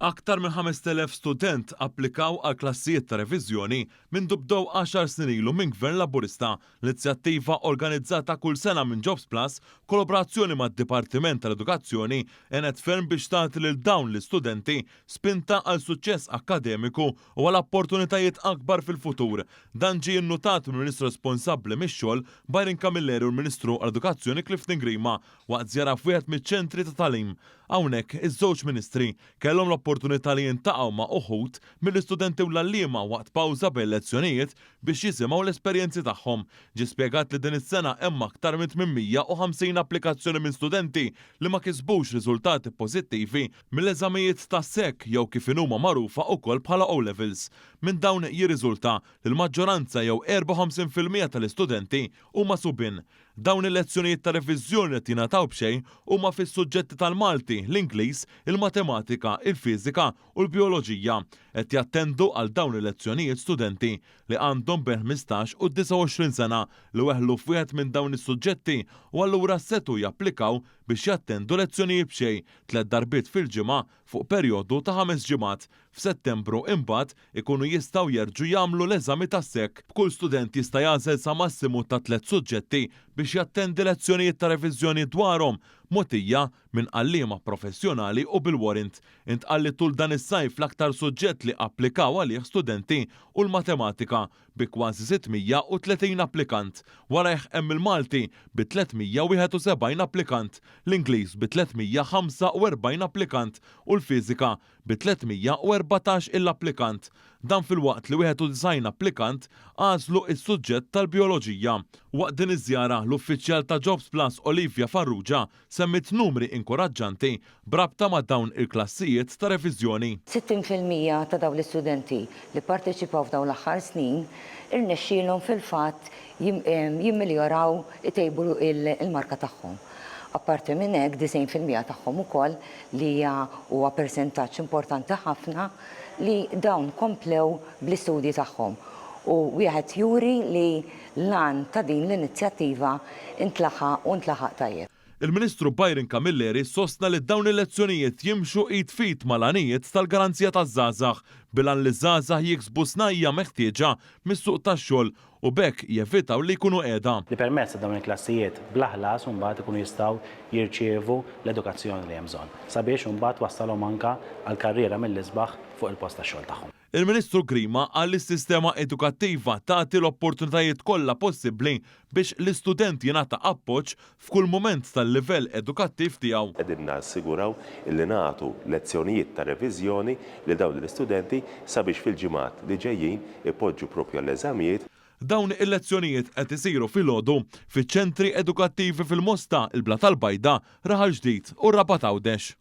Aktar minn 5,000 student applikaw għal klassijiet ta' reviżjoni mindu bdew għaxar snin ilu minn Gvern Laburista. L-inizjattiva organizzata kull sena minn Jobsplus b'kollaborazzjoni mad-Dipartiment tal-Edukazzjoni għenet ferm biex tagħti lil dawn l-istudenti spinta għal suċċess akkademiku u għal opportunitajiet akbar fil-futur. Dan ġie nnutat mill-Ministru responsabbli mix-Xogħol Byron Camilleri u l-Ministru għall-Edukazzjoni Clifton Grima waqt żjara f'wieħed miċ-ċentri ta' tagħlim. Hawnhekk, iż-żewġ Ministri kellhom l-opportunità li jiltaqgħu ma' uħud mill-istudenti u l-għalliema waqt pawża bejn lezzjonijiet biex jisimgħu l-esperjenzi tagħhom. Ġie spjegat li din is-sena hemm aktar minn 850 applikazzjoni minn studenti li ma kisbux riżultati pożittivi mill-eżamijiet tas-SEC jew kif inhuma magħrufa ukoll bħala O-Levels. Minn dawn jirriżulta li l-maġġoranza jew 54% tal-istudenti huma subien. Dawn il-lezzjonijiet ta' reviżjoni li qed jingħataw b'xejn huma fis-suġġetti tal-Malti, l-Ingliż, il-Matematika, il-Fiżika u l-Bijoloġija. Qed jattendu għal dawn il-lezzjonijiet studenti li għandhom bejn 15 u 29 sena li weħlu f'wieħed minn dawn is-suġġetti u allura setgħu japplikaw biex jattendu lezzjonijiet b'xejn tliet darbiet fil-ġimgħa fuq perjodu ta' ħames ġimgħat. F'Settembru, imbagħad, ikunu jistgħu jerġgħu jagħmlu l-eżami tas-SEC. Kull student jista' jagħżel sa massimu ta' tliet suġġetti biex jattendi lezzjonijiet ta' reviżjoni dwarhom, mogħtija minn għalliema professjonali u bil-warrant. Intqal li tul dan is-sajf l-aktar suġġett li applikaw għalih studenti hu l-Matematika, bi kważi 630 applikant. Warajh hemm il-Malti bi 371 applikant, l-Ingliż bi 345 applikant u l-Fiżika bi 314 il applikant. Dan filwaqt li 91 applikant għażlu s-suġġett tal-Bijoloġija. Waqt din iż-żjara, l-uffiċjal ta' Jobsplus Olivia Farrugia semmiet numri inkoraġġanti b'rabta ma' dawn il-klassijiet ta' reviżjoni. 60% ta' dawn l-istudenti li pparteċipaw f'dawn l-aħħar snin irnexxielhom fil-fatt jimmiljoraw, itejbu l-marka tagħhom. Apparti minn hekk, 90% tagħhom ukoll, li hija huwa persentaġġ importanti ħafna, li dawn komplew bl-istudji tagħhom u wieħed juri li l-għan ta' din l-inizjattiva ntlaħaq u ntlaħaq tajjeb. Il-Ministru Byron Camilleri sostna li dawn il-lezzjonijiet jimxu id f'id mal-għanijiet tal-Garanzija taż-Żgħażagħ bil-għan li ż-żgħażagħ jiksbu snajja' meħtieġa mis-suq tax-xogħol u b'hekk jevitaw li jkunu qiegħda. Li permezz ta' dawn il-klassijiet bla ħlas imbagħad ikunu jistgħu jirċievu l-edukazzjoni li hemm bżonn, sabiex imbagħad twassalhom anke għal karriera mill-isbaħ fuq il-post tax-xogħol tagħhom. Il-Ministru Grima qal li s-sistema edukattiva tagħti l-opportunitajiet kollha possibbli biex l-istudent jingħata appoġġ f'kull mument tal-livell edukattiv tiegħu. Qegħdin nassiguraw illi nagħtu lezzjonijiet ta' reviżjoni lil dawn l-istudenti sabiex fil-ġimgħat li ġejjin ipoġġu proprju għall-eżamijiet. Dawn il-lezzjonijiet qed isiru filgħodu fiċ-ċentri edukattivi fil-Mosta, il-Blata l-Bajda, Raħal Ġdid u r-Rabat Għawdex.